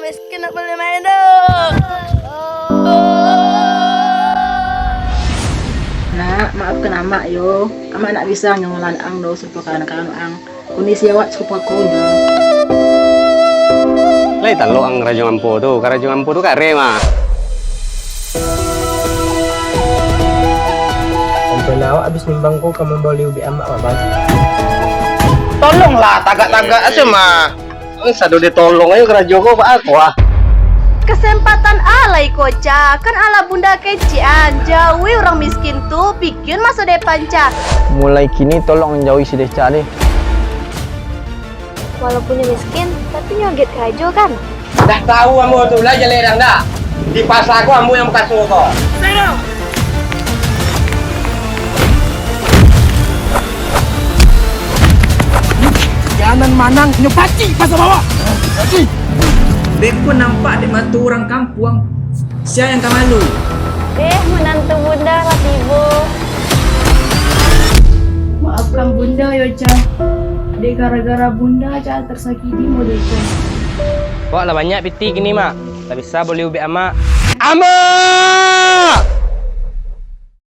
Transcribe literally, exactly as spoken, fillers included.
Miskin nak bali main tu. Nak, maafkan amak yo. Amak nak bisa nyo ngalahan ang do sarupo kawan-kawan ang. Kondisi awak cukup pakonyo. Lai talok ang karajo ngampo tu. Karajo ngampo tu kareh mah. Rencana awak abih nimbang ko ka mambali ubek amak, Bang. Tolonglah, tagak-tagak aja mah. Ini sado ditolong aja karajo ko, Pak, aku ah. Kesempatan alai ko, Ca. Kan alah bunda kecekan. Jauhi urang miskin tu, pikian masa depan, Ca. Mulai kini tolong jauhi si Deca deh. Walaupun nyo miskin, tapi nyo agiah karajo kan? Dah tahu ambo tu lah jalerang dah. Di pasa ko ambo yang bakaso ko. Janan manang nyo pacik pasa bawah. Pacik. Beko nampak dek mato urang kampuang. Sia yang ka malu? Eh, manantu bunda lah tibo. Maafkan bunda yo, Ca. Dek gara-gara bunda, Ca tersakiti model ko. Awak lah banyak piti kini, Mak. Lah bisa boli ubek amak. Amak!